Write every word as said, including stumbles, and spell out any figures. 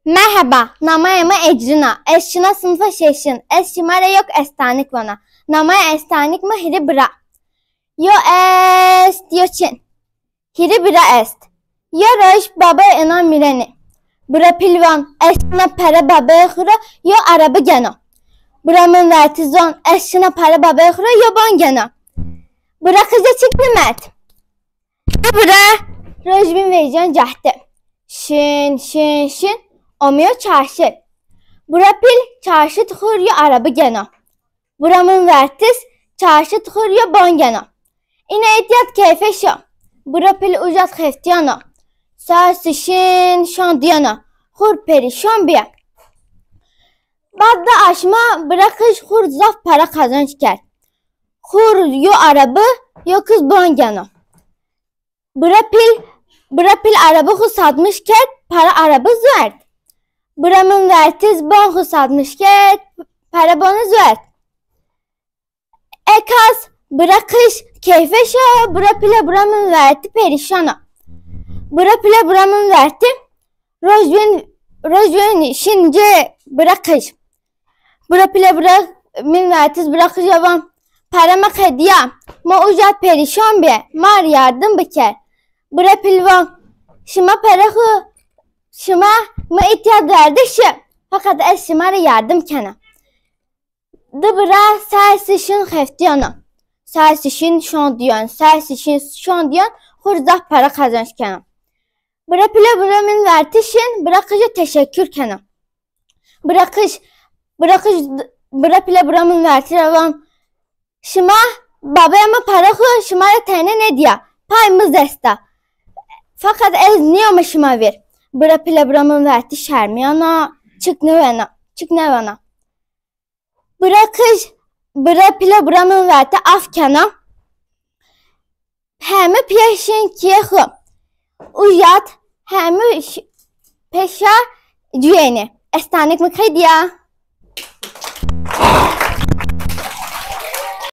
Merheba, nameyê mi Ecrin a. Ez şina sinfa şeşin. Ez şima rê yok estanik vana. Nameyê estanik mi hîrê bira. Yo est, yo çin. Hîrê bira est. Yo roj babay ina mîrenê. Bira pîl van, ez şina pere babay xu ra yo arabi gena. Bira min verti zon, ez şina pere babay xu ra yo ban gena. Bira qije çik nimert. Bira roj bin vejyan cehte. Şin, şin, şin, omiyo çarşı. Bira pîl çarşı tixur yo arabi gena. Bira min vertis çarşı tixur yo ban gena. Îna îtîyat keyfe şa. Bira pîl ucat xeftiyana. Sesi şin şan diyana. Xur perîşan biye. Bad de aşma bira qij xur zaf para qazanç kerd. Xur yo arabi yo kiz ban gena. Bira pîl, bira pîl arabi xu satmiş kerd, para arabi zuert. Bira min vertiz ban xu satmiş kerd, para boni zuert. Ekas bira qij keyfe şa, bira pîle bira min verti perîşana. Bira pîle bira min verti roj win, roj win şin cê bira qij. Bira pîle bira min vertiz bira qij a van, pere mi qedîya, ma uca perîşan bî, ma rê yardim biker. Bira pîl van, şima pere xu, şima mi îtîyat verde şi, feqet ez şima rê yardim kena. Di bira sesi şin xeftiyana. Sesi şin şon diyan, sesi şin şon diyan, xur zaf pere qazanç kena. Bira pîle bira min verti şin, bira qije teşekkür kena. Bira qij, bira qij, bira pîle bira min verti ra van, şima, babaya mi pere xu şima rê tene nêdîya, pay mi zesta. Feqet ez nîyame şima vîr. Bira pîle bira min verti şermiyana, çik nêwena, çik nêvana. Bira qij, bira pîle bira min verti af kena. Hemi pîya şin kîye xu. Ucat hemi ş-, peşa cuyêne. Estanik mi qedîya.